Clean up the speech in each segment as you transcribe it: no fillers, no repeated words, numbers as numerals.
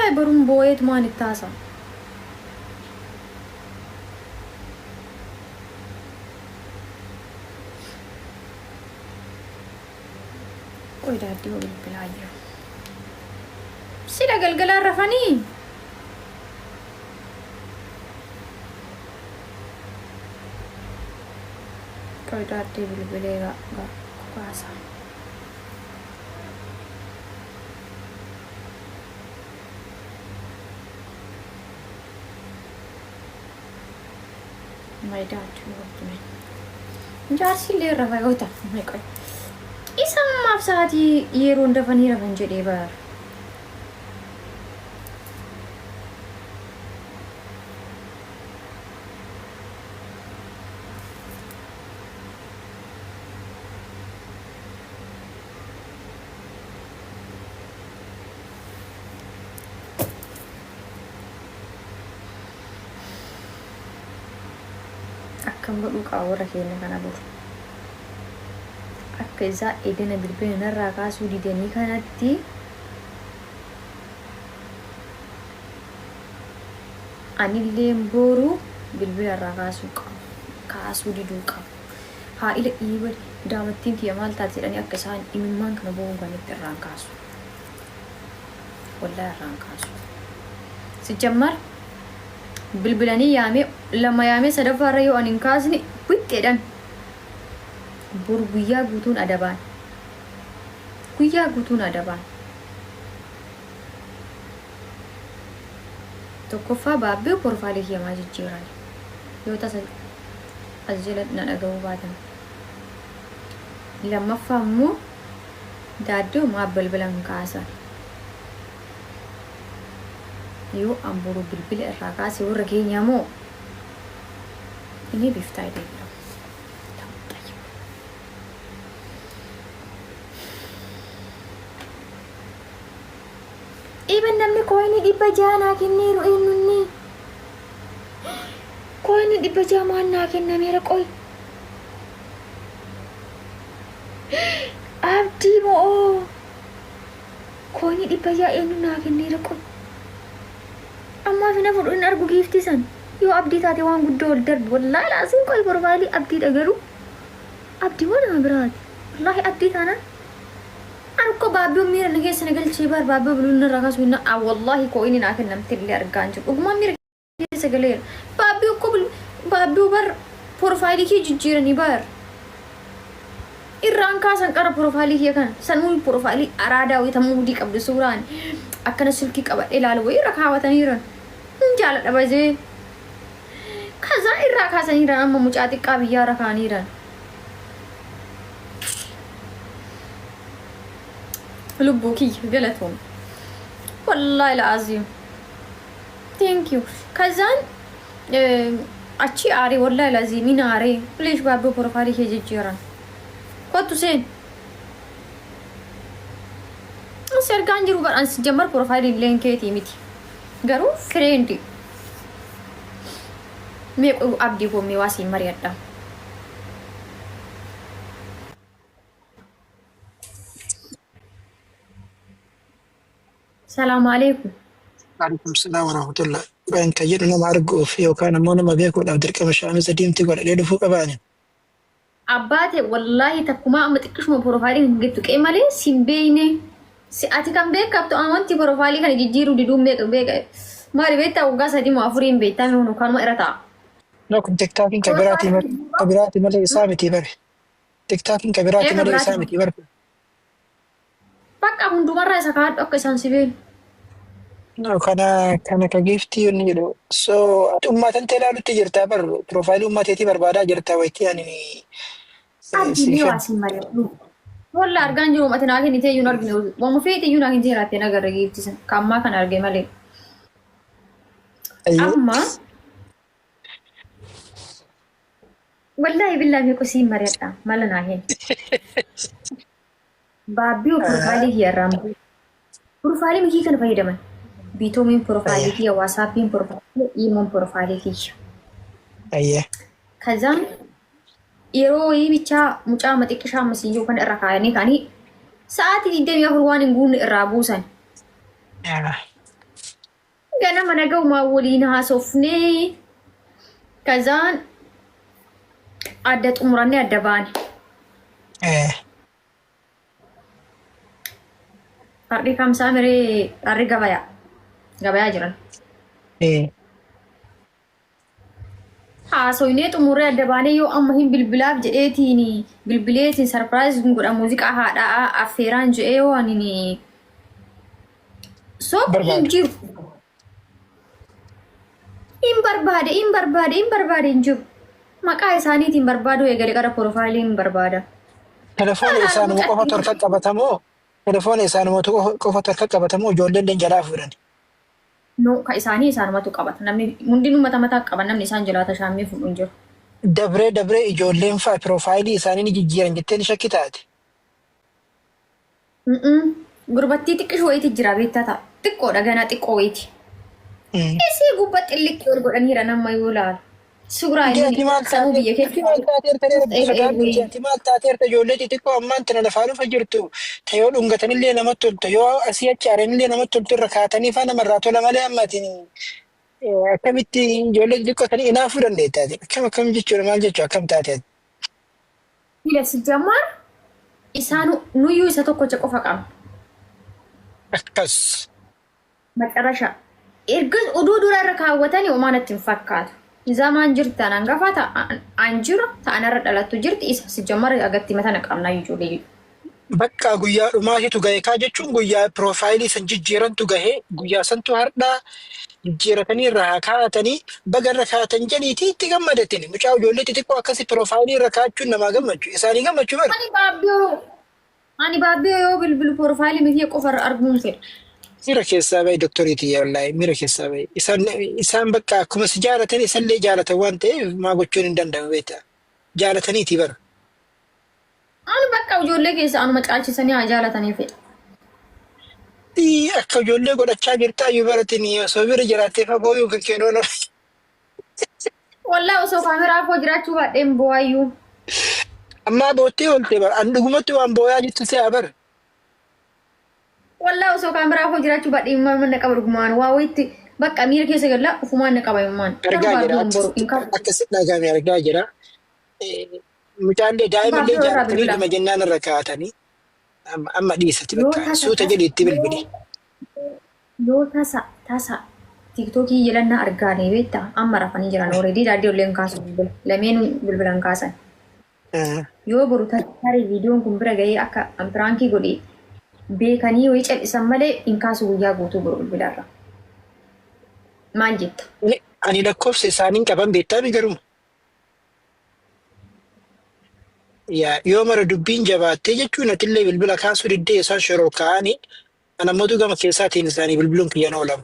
Wallaahi boruun boo'eetumaan itti haasa'a. Qoy daaddii hoo bilbilaa jiru. Sila galgalaan rafanii? Qoy daaddii bilbilee kaasa. My dad wrote me. Jaarsi illee rafa yoo ta'u my qoy. Isa ammaaf sa'aatii yeroon dafanii rafan jedhee baara. Akkam godhuu qaba warra keenya kana boru. Akka isaa edena bilbila narraa kaasuu didanii kanatti anilleen boru bilbila irraa kaasuu qaba. Kaasuu diduu qaba. Haa ila dhiiba daamattiin tiyya maal taate jedhanii akka isaan imimmaan kana boo'uun kan itti irraan kaasu. Wallahi irraan kaasu. Sijjammar bilbilanii yaamee lama yaamee sadaffaa irra yoo ani hin kaasne wixxeedhan. Boru guyyaa guutuun adabaan. Guyyaa guutuun adabaan. Tokkoffaa baabbee porofaalii kiyya maa jijjiiran? Yoo tasa as jala na dhaga'uu baatan. Lammaffaa immoo daaddoo maaf balbala hin kaasan? Yoo an boru bilbila irraa kaase warra keenyaa moo? Inni biftaa jedhama. Even namni kooyinii 600 naa kenneeru eenyunni? Kooyinii 600 maal naa kennameera qoy? Abdii mo'oo kooyinii 600 eenyu naa kenneera qoy? Ammaaf hin hafu hin argu giiftii san. Yoo abdii taate waan guddoo ol darbu wallaahi laasiin qoy profaayilii abdiidha garuu abdii moo nama biraati? Wallaahi abdii taanaan An ko baabbion miira na keessa na galchee baar baabbio bilbiluu narraa kaasuu hin na wallaahi koo inni naa kennamte illee argaa hin jiru dhugumaan miira keessa galeera baabbio ko baabbio bar porofaayilii kee jijjiiranii baar irraan kaasan qara porofaayilii kiyya kana sanuu porofaayilii araadaa wayii ta muudii qabdu suuraan akkana silkii qabadhee ilaalu wayii irra kaawwataniiran hin jaaladha bazee kazaa irraa kaasaniiran amma mucaa xiqqaa biyyaa irra kaaniiran. Lubbuu kiyya galatoom. Wallaahi la'aziim. Thank you. Kazaan achi aaree wallaahi la'aziim hin aaree. Leesh baabboo porofaayilii kee jijjiiran. Kottu seen. As ergaan jiru bar ansi jammar porofaayilii illeen keetii miti. Garuu fireendi. Mee qoy abdii koo mee waa siin mari'adha. Salaamu alaikum. Alaikum salaam wa rahmatullah. Waan kan jedhu nama arguuf yookaan ammoo nama beekuudhaaf dirqama shaamiza diimtii godhadhee dhufuu qabaani. Abbaa ta'e wallaahi takkumaa amma xiqqishuma porofaayilii kan kee tuqee malee sin beekne. Si ati kan beekamtu amanti porofaayilii kana jijjiiruu diduun beeka beeka. Maali beektaa waggaa sadii moo afuriin beektaa mee hunu kanuma irra ta'a. No kun tiktaakiin ka biraatii malee ka biraatii malee isaa miti bare. Tiktaakiin ka biraatii Ee ka malee isaa biraatii. miti bare. Bakka hundumarraa isa kaadhu akka isaan si beenu. No kana kana ka giiftii inni jedhu so ati ummatan tee ilaalutti jirtaa bar piroofaayilii ummateetii barbaadaa jirtaa wayitii ani Abdii sii mee waa kennu. siin mari'adhu. Walla argaan jiru ati naa kennitee iyyuu hin argine. Wama feete iyyuu naa kennitee jiraatte hin agarre giiftii sana. Ka ammaa kana arge malee. Ayyee. Amma wallaahi billaahi meeqa siin mari'adha mala naa kenni. Baabbii piroofaayilii kiyya irraan bu'u. Piroofaayilii mikii kana fayyadaman. Biitoomiin piroofaayilii kiyya, waasaappiin piroofaayilii kiyya, iimoon piroofaayilii kiyya. Ayyee. Kazaan yeroo wayii bichaa mucaa maxiqqishaa masiyyoo kana irra kaayanii ka'anii sa'aatii 24 waan hin guunne irraa buusan. Yaa. Ganama nagaumaa waliin haasofnee kazaan adda xumurannee adda baane. Har'i kamsaa miree har'i gabayaa. Gabayaa jiran. Haasoynee xumurree adda baanee yoo amma hin bilbilaaf jedheetiin bilbileetiin sarpiraayiz godha muuziqaa haadhaa affeeraan jedhee yoo ani soq hin Barbaadu. jiru. Hin barbaade hin barbaade hin barbaade hin jiru. Maqaa isaaniitiin barbaaduu eegale qara porofaayilii hin barbaada. Telefoona isaanuma qofatu harka qabatamoo telefoona isaanuma qofatu harka qabatamoo ijoolleen illee jalaa fuudhan. No, ka isaanii isaanumatu qabata. Namni hundinuu mata mataa qaba. Namni isaan jalaa tashaammee fuudhu hin jiru. Dabree dabree ijoolleen fa'a piroofaayilii isaanii ni jijjiiran jettee ni shakkitaati. Gurbattii xiqqishuu wayiiti jira beektaa ta'a. Xiqqoodha ganaa xiqqoo wayiiti. Isii gubba xilliqqii ol godhaniira nama yoo laalu. Suuraa Inti ati inni maal sanuu taatee biyya ati keessa maal taateerta ree rabbi sodaadhu inti ati maal taateerta ijoollee xixiqqoo ammaan tana lafaa dhufa jirtu ta yoo dhungatanillee namatti toltu yoo asii achi aaranillee namatti toltu irra kaatanii faa namarraa tola malee amma ati akkamitti ijoollee xixiqqoo tanii inaafuu dandeetta ati akkam akkam jechuudha maal jechuudha akkam taate ati. Ila sijjammaar isaanu nuyyuu isa tokkocha qofa qabna. Akkas. Macarasha. Erga oduu dura irra kaawwatanii homaa natti hin fakkaatu. Zamaan jirti ta'an hangafa ta'an jira ta'an irra dhalattu jirti isa sijjammar agatti matana qabna ijoollee. Bakka guyyaa dhumaatitu gahe kaa jechuun guyyaa piroofaayilii san jijjiirantu gahe guyyaa santu hardhaa jijjiiratanii irra haa kaa'atanii baga irra kaa'atan jedhiitii itti gammadatini mucaa ijoollee xixiqqoo akkasi piroofaayilii irra kaa'achuun namaa gammachu isaanii gammachuu bara. Ani baabbiyoo ani baabbiyoo yoo bilbilu piroofaayilii mitii qofa irra arguun fedha. Miira keessaa bahi doktorii tiyya wallaahi miira keessaa bahi isaan isaan bakka akkuma si jaalatan isallee jaalatan waan ta'eef maa gochuun hin danda'amu beektaa jaalataniiti bara. Ani bakka ijoollee keessa anuma caalchisanii haa jaalatanii fedha. Ii, Akka ijoollee godhachaa jirtaa iyyuu baratini osoo bira jiraattee fagoo yoo kan kennu oolu. Wallaa osoo kaameraa koo jiraachuu baadheen bo'aayyuu. Ammaa boottee oolte bara. An dhugumatti waan booyaa jirtu si'a bara. Wallaa osoo kaameraa koo jiraachuu baadhee imimmaan na qaba dhugumaan waa wayitti bakka miira keessa galla ufumaan na qaba imimmaan. Garuu Argaa jira. baabbiin boru hin qabu. Akka si dhagahame argaa jira. Mucaallee daa'imillee Baabbii irraa jaalatanii bilbila. dhuma jennaan irra kaa'atanii amma amma dhiisati Yoo bakka tasa suuta tasa jedhi itti bilbili. yoo tasa tasa tiiktookii jelannaa argaane beektaa amma rafanii jiran already daadii olleen kaasu bilbila lameen bilbilan kaasan. Yoo boru tarii viidiyoon kun bira gahee akka an piraankii godhe beekanii wayii cal'isan malee hin kaasu guyyaa guutuu boru bilbilarra. Maal jetta? Ani lakkoofsa isaanii hin qaban beektaa mi garuu? Yaa yoo mara dubbiin jabaattee jechuun atillee bilbila kaasuu diddee isaan shororkaa'anii an ammootu gama keessaatiin isaanii bilbiluun kiyyan oolamu.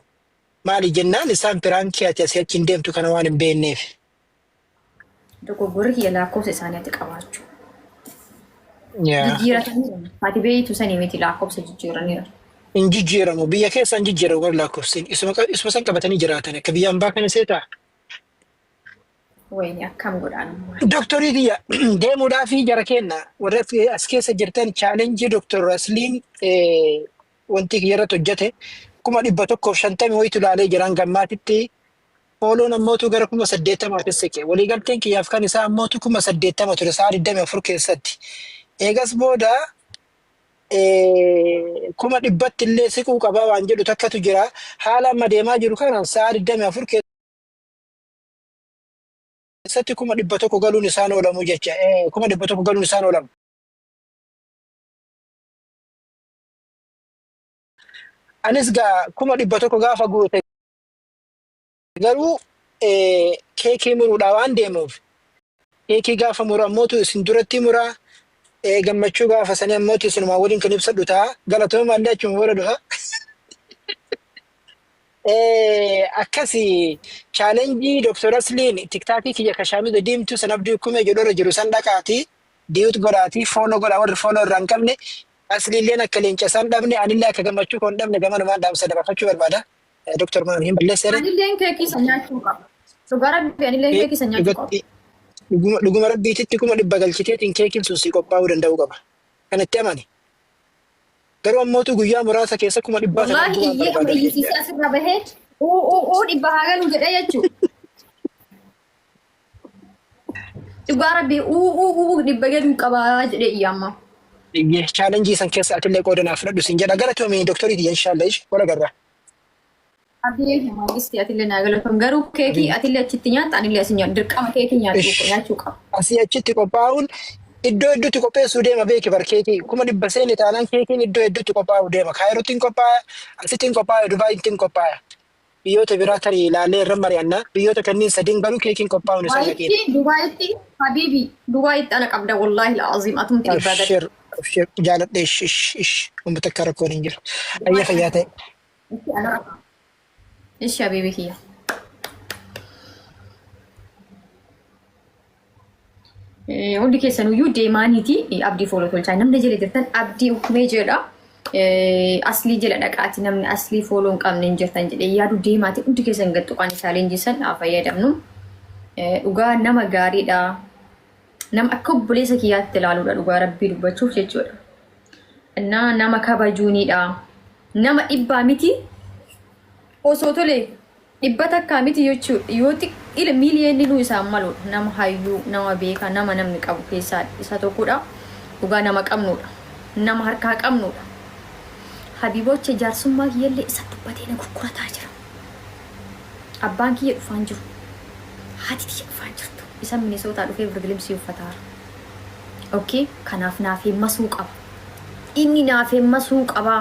Maali jennaan isaan piraankii ati asii achi hin deemtu kana waan hin beekneef. Dogoggorri kiyya lakkoofsa isaanii ati qabaachuu. Yaa. Jijjiirataniiru. Ati beeytu sanii miti lakkoofsa jijjiiraniiru. Hin jijjiiramu biyya keessa hin jijjiiramu warri lakkoofsin isuma isuma san qabatanii jiraatan akka biyya ambaa kana seetaa. Wayini akkam godhaan ammaa. Doktorii kiyya deemuudhaafi jara kenna warra as keessa jirtan chaalenjii Doktor Asliin wanti kiyya irratti hojjete 150,000 wayitu ilaalee jiran gammaatitti fooloon ammootu gara 80,000 siqe waliigalteen kiyyaaf kan isaa ammootu 80,000 ture sa'a 24 keessatti eegas booda 100,000tti illee siquu qabaa waan jedhu takkatu jira haala amma deemaa jiru kanaan sa'a 24 keessatti 100,000 galuun isaan oolamu jecha 100,000 galuun isaan oolamu. Anis gaa 100,000 gaafa guute garuu keekii muruudhaa waan deemuuf keekii gaafa muru ammootu isin duratti muraa gammachuu gaafa sanii ammootu isinumaa waliin kan ibsadhu ta'a galatooma illee achuma booda dhufa. Akkasi chaalenjii Dr. Asliin tiktaakii kiyya kashaamiza diimtuu san abdii kumee jedhu irra jiru san dhaqaati diyuut godhaati fooloo godhaa warri fooloo irraa hin qabne Asliilleen akka leenca isaan dhabne anillee akka gammachuu koo hin dhabne gamanumaan dhaamsa dabarfachuu barbaada. Dr. Maam hin balleessere. Anilleen keekii isa nyaachuu qaba. Dhugaa rabbi anilleen keekii isa nyaachuu qaba. Dhugatti dhuguma dhuguma rabbiititti 100,000 galchiteetiin keekiin sun si qophaa'uu danda'uu qaba. Kanatti amani. Garuu ammootu guyyaa muraasa keessa 100,000 sana Wallaahi arguu waan iyyee amma barbaadu iyyisiisee jecha. asirra bahee Uu uu uu dhibba haa galu jedhee jechuudha. Dhugaa rabbii uu uu uu dhibba galuu qabaa jedhee iyya amma. Iyyee chaalenjii san keessa atillee qooda naaf fudhadhu sin jedha. Galatoomi doktorii tiyya inshaallah ish wal agarra. Abiyyi mangisti atillee naa galatoom garuu keekii Abiyyi. atillee achitti nyaatta anillee asin nyaadhu dirqama keekii nyaachuu Ish. nyaachuu qaba. Asii achitti qophaa'uun iddoo hedduutti qopheessuu deema beeki bar keekii 100,000 seene taanaan keekiin iddoo hedduutti qophaa'uu deema. Kaayirootti hin qophaa'a, asitti hin qophaa'a, Dubaayitti hin qophaa'a. Biyyoota biraa tarii ilaallee irra mari'anna. Biyyoota kanneen sadiin garuu keekiin qophaa'uun isaa yaqiina. Dubaayitti Dubaayitti habiibi Dubaayitti ana qabda wallaahi la'aziim atumti dhibbaa gadi. Abshir, abshir, jaaladhe ish, ish, ish. Uummata akka rakkoon hin jiru. Ayya fayyaa ta'e. Ishi ana ishi habiibi kiyya. Hundi keessanuyyuu deemaaniiti abdii fooloo tolchaa namni jala jirtan abdii ukkumee jedha. Aslii jala dhaqaati namni aslii fooloo hin qabne hin jirtan jedhee yaadu deemaati hundi keessan gad tuqaan isaa leenjisan haa fayyadamnu. Dhugaa nama gaariidha. Nama akka obboleessa kiyyaatti ilaaluudha dhugaa rabbii dubbachuuf jechuudha. Innaa nama kabajuunidha. Nama dhibbaa miti osoo tole Dhibba takkaa miti jechuudha. Yoo xiqqile miiliyoonni nuu isaan maluudha. Nama hayyuu, nama beekaa, nama namni qabu keessaa isa tokkodha. Dhugaa nama qabnuudha. Nama harkaa qabnuudha. Habiiboche jaarsummaa kiyyallee isa dubbatee na gurgurataa jira. Abbaan kiyya dhufaan jiru. Haati tiyya dhufaan jirtu. Isa Minisootaa dhufee birdilimsii uffataara. Okay? Kanaaf naaf masuu qaba. Inni naaf masuu qaba.